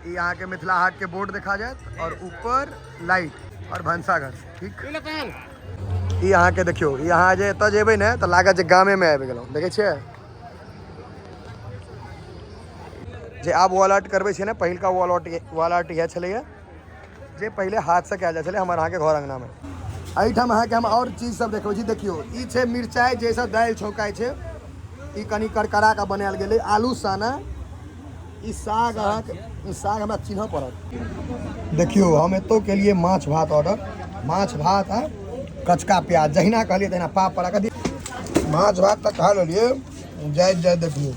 ई अहाँके मिथिला हाट के बोर्ड देखा जायत और ऊपर लाइट और भनसाघर। ठीक, ई अहाँके देखियौ, ई अहाँ जे एतऽ जेबै ने तऽ लागत जे गामेमे आबि गेलहुँ। देखै छियै जे आब वॉल आर्ट करबै छै ने, पहिलका वॉल आर्ट इएह छलैए जे पहिले हाथसँ कयल जाइ छलै हमर अहाँके घर अङ्गनामे। एहिठाम अहाँके हम आओर चीज सब देखबै छी। देखियौ, ई छै मिरचाइ जाहिसँ दालि छौंकाइ छै। ई कनि करकरा कऽ बनायल गेलै। आलू साना, ई साग अहाँके, ई साग हमरा चिन्हऽ पड़त। देखियौ, हम एतौ केलियै माछ भात ऑर्डर। माछ भात आ कचका प्याज, जहिना कहलियै तहिना पापड़ आ कथी। माछ भात तऽ खा लेलियै। जाइत जाइत देखियौ,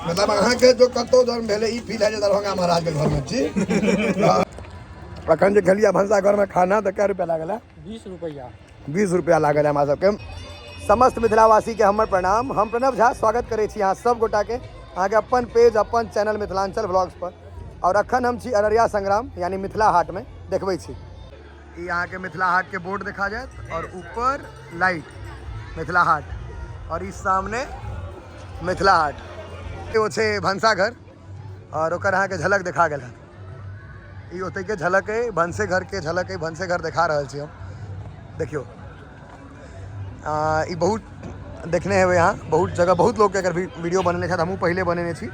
मतलब अहाँके जो कतौ जन्म भेलै, ई फील है जे दरभंगा महाराजके घरमे छी। अखन जे खेलियै भनसा घरमे खाना तऽ कै रुपया लागल है? 20 रुपैआ। 20 रुपया लागल है हमरा सबके। समस्त मिथिलावासीके हमर प्रणाम। हम प्रणव झा स्वागत करै छी अहाँ सब गोटाके अहाँके अपन पेज, अपन चैनल मिथिलांचल व्लॉग्स पर। और अखन हम छी अररिया संग्राम यानी मिथिला हाटमे। देखबै छी, ई अहाँके मिथिला हाटके बोर्ड देखा जायत और ऊपर लाइट मिथिला हाट और ई सामने मिथिला हाट। ओ छै भनसाघर और ओकर अहाँके झलक देखा गेल हन। ई ओतहिके झलक अइ, भनसे घरके झलक अइ। भनसे घर देखा रहल छी हम। देखियौ, ई बहुत देखने हेबै अहाँ बहुत जगह, बहुत लोकके एकर वीडियो बनेने छथि, हमहूँ पहिले बनेने छी।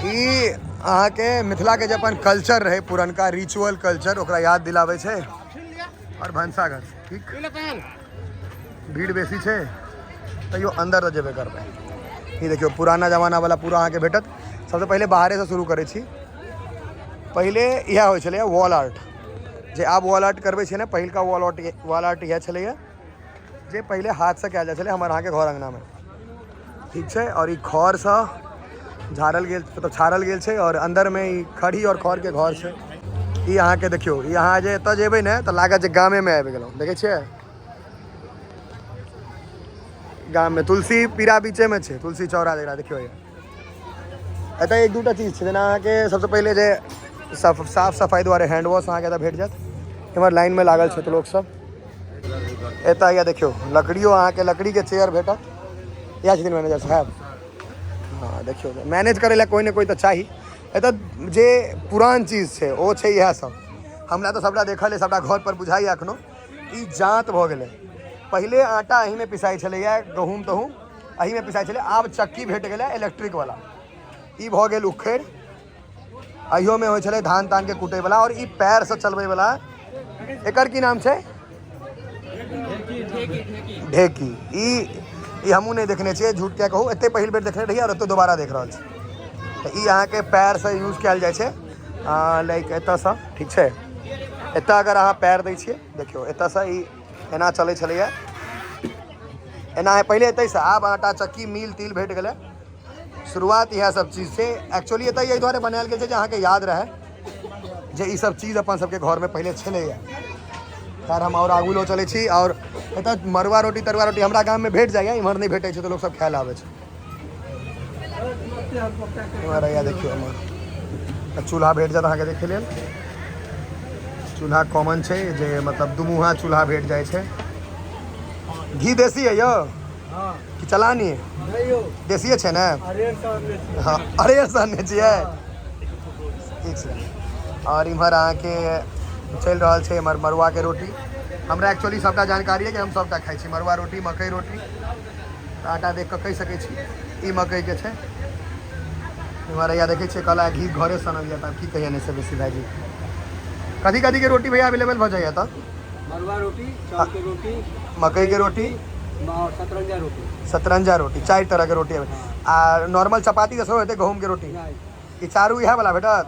ई अहाँके मिथिलाके जे अपन कल्चर रहै, पुरनका रिचुअल कल्चर, ओकरा याद दिलाबै छै। आओर भनसाघर, ठीक, भीड़ बेसी छै तैयो अन्दर तऽ जेबे करबै। ई देखियौ, पुराना जमाना वाला पूरा अहाँके भेटत। सबसँ पहिले बाहरेसँ शुरू करै छी। पहिले इएह होइ छलैए वॉल आर्ट, जे आब वॉल आर्ट करबै छै ने, पहिलका वॉल आर्ट इएह छलैए जे पहिले हाथसँ कयल जाइ छलै हमर अहाँके घर अङ्गनामे। ठीक छै, आओर ई खरसँ झाड़ल गेल, मतलब छाड़ल गेल छै आओर अन्दरमे ई खड़ी आओर खरके घर छै। ई अहाँके देखियौ, ई अहाँ जे एतऽ जेबै ने तऽ लागत जे गामेमे आबि गेलहुँ। देखै छियै, गाममे तुलसी पीरा बीचेमे छै, तुलसी चौरा जकरा। देखियौ, एतऽ एक दूटा चीज छै, जेना अहाँके सबसँ पहिले जे साफ सफाइ दुआरे हैंड वॉश अहाँके एतऽ भेट जायत। एम्हर लाइनमे लागल छथि लोकसब। एतऽ हैया देखियौ, लकड़ियो अहाँके लकड़ीके चेयर भेटत। इएह छथिन मैनेजर साहब। हँ, देखियौ, मैनेज करै लए कोइ ने कोइ तऽ चाही। एतऽ जे पुरान चीज छै ओ छै इएह सब। हमरा तऽ सबटा देखल अइ, सबटा घर पर बुझाइए एखनो। ई जाँत भऽ गेलै। पहिले आटा एहिमे पिसाइ छलैए, गहूँम तहूम एहिमे पिसाइ छलै। आब चक्की भेट गेलै इलेक्ट्रिक वाला। ई भऽ गेल उखड़ि, अहियोमे होइ छलै धान तानके कुटैवला। आओर ई पैरसँ चलबैवला, एकर की नाम छै? ढेकी। ई ई हमहूँ नहि देखने छियै, झूठ किया कहू। एते पहिल बेर देखने रहियै और एतऽ दोबारा देख रहल छी। तऽ ई अहाँके पैरसँ यूज कयल जाइ छै, लाइक एतऽसँ। ठीक छै, एतऽ अगर अहाँ पैर दै छियै, देखियौ, एतऽसँ ई एना चलै छलैया, एना पहिले एतैसँ। आब आटा चक्की मिल तिल भेट गेलै। शुरुआत इएह सब चीज छै। एक्चुअली एतऽ एहि दुआरे बनायल गेल छै जे अहाँके याद रहै जे ई सब चीज अपन सबके घरमे पहिले छलैया। खैर, हम आओर आगू लो चलै छी। आओर एतऽ मड़ुआ रोटी, तरुआ रोटी हमरा गाममे भेट जाइए, इम्हर नहि भेटै छै तऽ लोक सब खाय लए आबै छै इम्हर। हैया देखियौ, एम्हर चूल्हा भेट जायत अहाँके देखै लेल। चूल्हा कॉमन छै जे मतलब दुमुहा चूल्हा भेट जाइ छै। घी देसी है यौ कि चलानी? देसिए छै ने? हँ, अरे से अनने छियै। ठीक छै। आओर इम्हर अहाँके चलि रहल छै इम्हर मड़ुआके रोटी। हमरा एक्चुअली सबटा जानकारी है कि हम सबटा खाइ छी, मड़ुआ रोटी, मकई रोटी। तऽ आटा देख कऽ कहि सकै छी ई मकईके छै। इम्हर हैया देखै छियै, कहला घी घरे सनल यऽ, तऽ आब की कहियै नहि से बेसी। भाइजी, कथी कथीके रोटी भैया अवेलेबल भऽ जाइए तऽ? मड़ुआ रोटी, चाउर के रोटी, मकईके रोटी और सतरंजा रोटी। सतरंजा रोटी, चारि तरहके रोटी। आ नॉर्मल चपाती तऽ सेहो हेतै, गहूँमके रोटी? नहि। ई चारू इएह वला भेटत?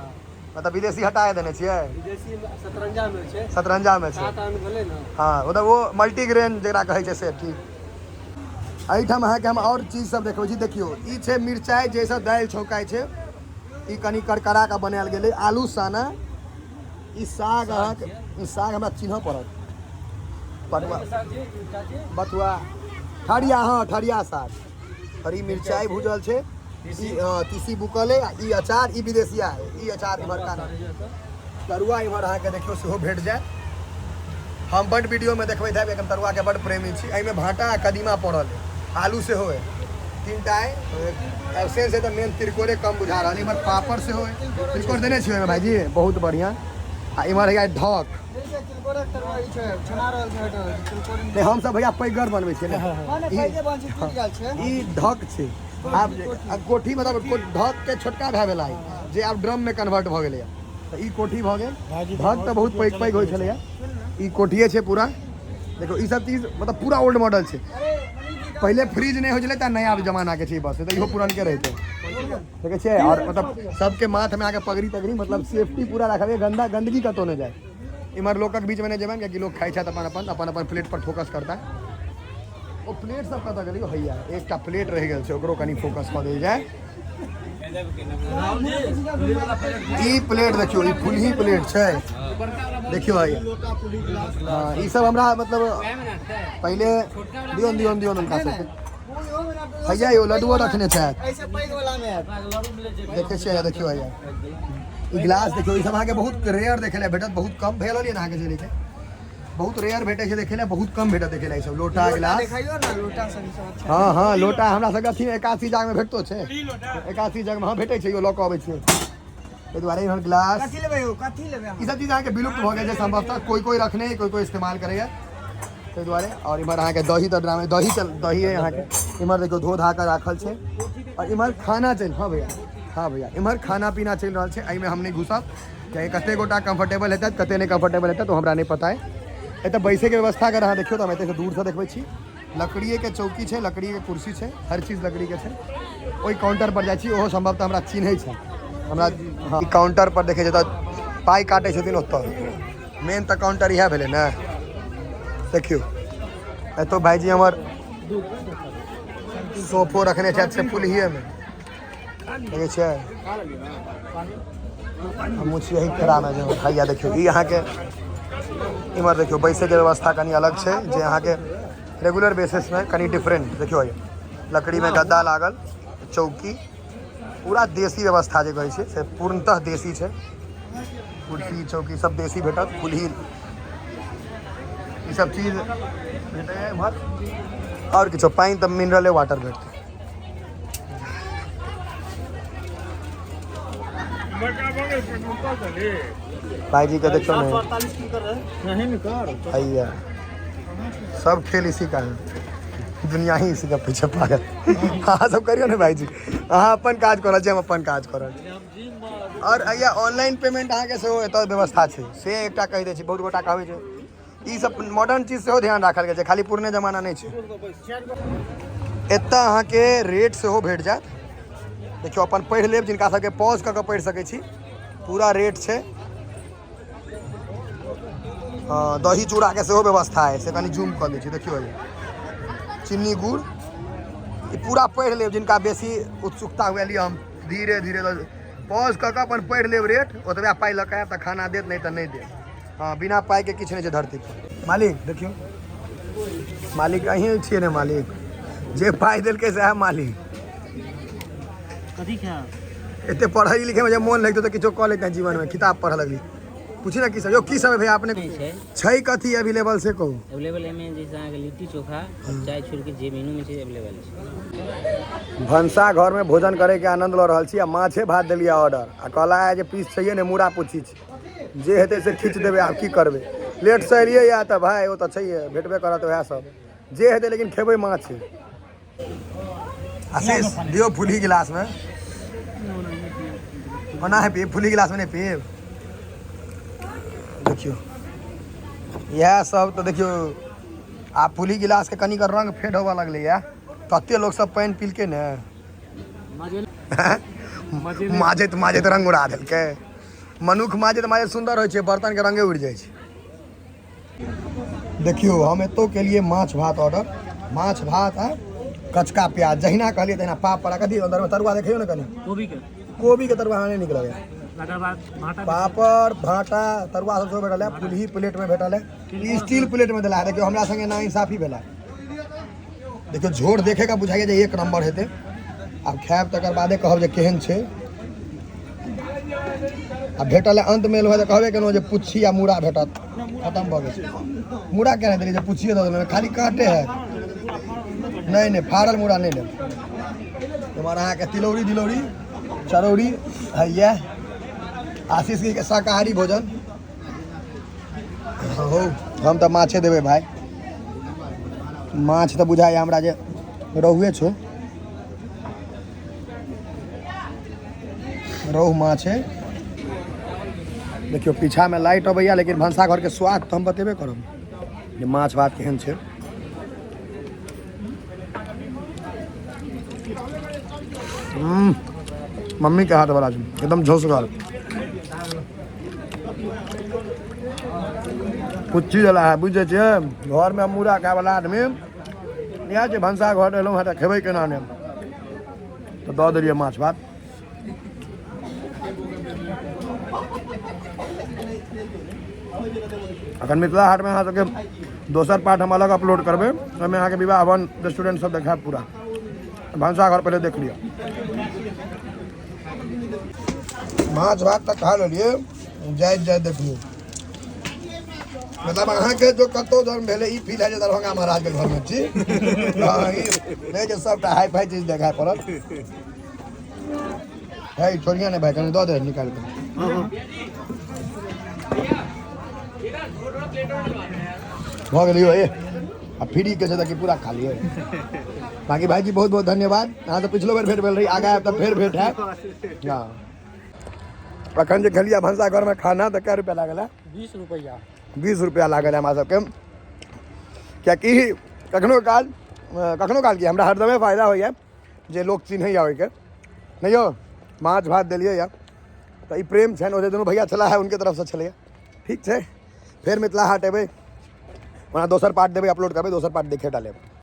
मतलब विदेशी हटा देने छियै? विदेशी सतरंजा में छै। सतरंजामे छै। सात आन भेलै ने। हँ, मतलब ओ मल्टीग्रेन जकरा कहै छै से। ठीक, एहिठाम अहाँके हम आओर चीज सब देखबै छी। देखियौ, ई छै मिरचाइ जाहिसँ दालि छौंकाइ छै। ई कनि करकरा कऽ बनायल गेलै। आलू साना, ई साग अहाँके, ई साग हमरा चिन्हऽ पड़त। पटुआ, बथुआ, ठरिया, हँ, ठरिया साग। आओर ई मिरचाइ भूजल छै। ई, हँ, तीसी बुकल अइ। आ ई अचार, ई विदेशिया है ई अचार, इम्हरका नहि। तरुआ इम्हर अहाँके देखियौ सेहो भेट जायत। हम बड्ड वीडियोमे देखबैत हैब, हम तरुआके बड्ड प्रेमी छी। एहिमे भाँटा आ कदीमा पड़ल अइ, आलू सेहो अइ। तीनटा अइ। एबसेंस है तऽ मेन तिरकोरे कम बुझा रहल। इम्हर पापड़ सेहो अइ। तिलकोर देने छियै ओहिमे भाइजी, बहुत बढ़िआँ। आ इम्हर हैया ढक। नहि, हमसब भैया पैघगर बनबै छियै ने। ई ढक छै। आब कोठी मतलब ढक के छोटका भए भेला जे आब ड्रम में कन्वर्ट भऽ गेलैया। तऽ ई कोठी भऽ गेल। ढक तऽ बहुत पैघ पैघ होइ छलैया। ई कोठिए छै पूरा। देखो ई सब चीज मतलब पूरा ओल्ड मॉडल छै। पहिले फ्रिज नहि होइ छलै तऽ नया जमाना के छै बस, तऽ इहो पुरनके रहितै। देखै छियै? आओर मतलब सबके माथमे अहाँके पगड़ी तगड़ी, मतलब सेफ्टी पूरा राखल यऽ, गंदा गंदगी कतहु नहि जाय। इम्हर लोकक बीचमे नहि जेबनि, कियाकि लोक खाइ छथि अपन अपन अपन अपन प्लेट पर फोकस करता। ओ प्लेट सब कतऽ गेलै? हैया एकटा प्लेट रहि गेल छै, ओकरो कनि फोकस कऽ देल जाय। ई प्लेट देखियौ, ई फुलही प्लेट छै। देखियौ हैया, हँ ई सब हमरा मतलब पहिले दियौन दियौन दियौन हुनका सबके। हैया यौ लड्डुओ रखने छथि, देखै छियै? देखियौ हैया ई गिलास देखियौ। ई सब अहाँके बहुत रेयर देखै लए भेटत, बहुत कम भेल ने अहाँके चलै। बहुत रेयर भेटै छै देखै लए, बहुत कम भेटत देखै लए ई सब लोटा गिलास। हँ हँ, लोटा हमरा सबके अथी एकादशी जागमे भेटतो छै। एकादशी जागमे हँ भेटै छै, यौ लऽ कऽ अबै छियै। ताहि दुआरे इम्हर गिलास ई सब चीज अहाँके विलुप्त भऽ गेल छै सम्भवतः। कोइ कोइ रखने, कोइ कोइ इस्तेमाल करैए, ताहि दुआरे। आओर इम्हर अहाँके दही तऽ ड्रामे दही चल दही है अहाँके। इम्हर देखियौ धो धा कऽ राखल छै। आओर इम्हर खाना चलि, हँ भैया, हँ भैया, इम्हर खाना पीना चलि रहल छै। एहिमे हम नहि घुसब, कियाकि कते गोटा कम्फर्टेबल हेतै, कते नहि कम्फर्टेबल हेतै, तऽ हमरा नहि पता है। एतऽ बैसैके व्यवस्था अगर अहाँ देखियौ तऽ हम एतऽसँ दूरसँ देखबै छी। लकड़िएके चौकी छै, लकड़िएके कुर्सी छै, हर चीज लकड़ीके छै। ओहि काउंटर पर जाइ छी, ओहो सम्भवतः हमरा चिन्है छै हमरा। हँ, काउंटर पर देखै छै तऽ पाइ काटै छथिन ओतऽ। मेन तऽ काउंटर इएह भेलै ने। देखियौ एतौ भाइजी हमर सोफो रखने छथि से फुलहिएमे। देखै छियै? हमहूँ छी एही फेरामे जे भैया। देखियौ ई अहाँके इम्हर देखियौ बैसैके व्यवस्था कनि अलग छै, जे अहाँके रेगुलर बेसिसमे कनि डिफरेंट। देखियौ लकड़ीमे गद्दा लागल, चौकी, पूरा देसी व्यवस्था जे कहै छै से पूर्णतः देसी छै। कुर्सी चौकी सब देसी भेटत, फुलही ई सब चीज भेटैए इम्हर। आओर किछो पानि तऽ मिनरले वाटर भेटतै। भाईजी के देखियौ ने हैया, सब खेल इसी का है, दुनिया ही इसी का पीछे पागल। अहाँ सब करियौ ने भाईजी, अहाँ अपन काज कऽ रहल छी, हम अपन काज कऽ रहल छी। आओर हैया ऑनलाइन पेमेंट अहाँके सेहो एतऽ व्यवस्था छै, से एकटा कहि दै छी। बहुत गोटा कहबै छै ई सब मॉडर्न चीज सेहो ध्यान राखल गेल छै, खाली पुरने जमाना नहि छै। एतऽ अहाँके रेट सेहो भेट जायत। देखियौ अपन पढ़ि लेब, जिनका सबके पॉज कऽ कऽ पढ़ि सकै छी, पूरा रेट छै। हँ, दही चूड़ाके सेहो व्यवस्था है, से कनि जूम कऽ दै छी। देखियौ चिन्नी गुड़, ई पूरा पढ़ि लेब जिनका बेसी उत्सुकता हुए। लिअ, हम धीरे धीरे पॉज कऽ कऽ अपन पढ़ि लेब रेट। ओतबे पाइ लऽ कऽ आयब तऽ खाना देत, नहि तऽ नहि देत। हँ, बिना पाइके किछु नहि छै धरती पर। मालिक देखियौ, मालिक अहीं छियै ने मालिक? जे पाइ देलकै सएह मालिक। कथी खायब? एते पढ़ै लिखैमे जे मोन लगतै तऽ किछो कऽ लेते जीवनमे। किताब पढ़ऽ लगली। पूछी ने की सब यौ, की सब है भैया अपने? छै। छै कथी अवेलेबल से कहू। अवेलेबल एहिमे जैसे अहाँके लिट्टी चोखा और चाय छोड़ि के जे मेनू में छै अवेलेबल छै। भनसा घरमे भोजन करैके आनंद लऽ रहल छी आ माछे भात देलियै ऑर्डर आ कहला है जे पीस छैहे ने, मूड़ा पूछी छै, जे हेतै से खींच देबै। आब की करबै, लेटसँ एलियै या तऽ भाय ओ तऽ छैहे, भेटबे करत उएह सब जे हेतै, लेकिन खेबै माछे। आशीष दियौ फुलही गिलासमे। ओना है पीब, फुलही गिलासमे नहि पीब। देखियौ इएह सब तऽ देखियौ आब फुलही गिलासके कनिक रंग फेड होबऽ लगलैया। तते लोक सब पानि पीलकै ने, माजैत माजैत रंग उड़ा देलकै। मनुख माजैत माजैत सुन्दर होइ छै, बर्तनके रंगे उड़ि जाइ छै। देखियौ हम एतौ केलियै माछ भात ऑर्डर, माछ भात आ कचका प्याज, जहिना कहलियै तहिना। पापड़ आ कथी अंदरमे तरुआ देखियौ ने कनि। कोबी के। कोबी के तरुआ हमरा नहि नीक लगैए। तकर बाद भाटा। पापड़, भाटा, तरुआ सब सेहो भेटल है। फुलही प्लेटमे भेटल है, ई स्टील प्लेटमे देला है। देखियौ हमरा संगे ना इंसाफी भेला। देखियौ झोर देखेके बुझाइए जे एक नंबर हेतै। आब खायब तकर बादे कहब जे केहन छै। आ भेटल है अंतमे एलहुँ तऽ कहबे केलहुँ जे पुच्छी आ मूड़ा भेटत, खतम भऽ गेल छै। मूड़ा केना देलियै जे पुच्छिए दऽ देलहुँ, खाली काँटे है। नहि नहि, फाड़ल मूड़ा नहि लेब। एम्हर अहाँके तिलौरी दिलौरी चरौरी हैया। आशीष जी के शाकाहारी भोजन हो। हम तऽ माछे देबै भाय, माछ तऽ बुझाइए हमरा जे रोहुए छौ, रोहु माछ है। देखियौ पीछामे लाइट अबैया, लेकिन भनसाघरके स्वाद तऽ हम बतेबे करब जे माछ भात केहन छै। मम्मी के हाथ वाला छै एकदम झोसगर। कुछ चीज वाला है, बुझै छियै? घरमे मूड़ा खाय वाला आदमी इएह छै, भनसा घर एलहुँ हँ तऽ खेबै केना नहि, तऽ दऽ देलियै माछ भात। अखन मिथिला हाटमे अहाँ सबके दोसर पार्ट हम अलग अपलोड करबै, ओहिमे अहाँके विवाह भवन रेस्टोरेंट सब देखायब पूरा। भनसाघर पहिले देख लिअ। माछ भात तऽ खा लेलियै, जाइत जाइत देखलियै मतलब अहाँके जो कतहु जन्म भेलै ई फील है जे दरभंगा महाराजके घरमे छी। हँ, ई नहि जे सबटा हाई फाई चीज देखाय पड़त। है छोड़िया ने भाई, कनि दऽ दे निकालि कऽ। भऽ गेलै यौ। ए आ फ्री के छै तऽ कि पूरा खा लियै। बाकी भाईजी बहुत बहुत धन्यवाद, अहाँ तऽ पिछलो बेर भेट भेल रही, आगाँ आयब तऽ फेर भेट हैत। हँ, अखन जे खेलियै भनसा घरमे खाना तऽ कै रुपया लागल है? 20 रुपैआ। 20 रुपया लागल है हमरा सबके, कियाकि कखनो काल, कखनो काल की हमरा हरदमे फायदा होइए जे लोक चिन्हैए ओहिके। नहि यौ, माछ भात देलियै यऽ तऽ ई प्रेम छनि, ओ जे दुनू भैया छलाह है उनके तरफसँ छलैए। ठीक छै, फेर मिथिला हाट एबै, ओना दोसर पार्ट देबै, अपलोड करबै, दोसर पार्ट देखे टा लेब।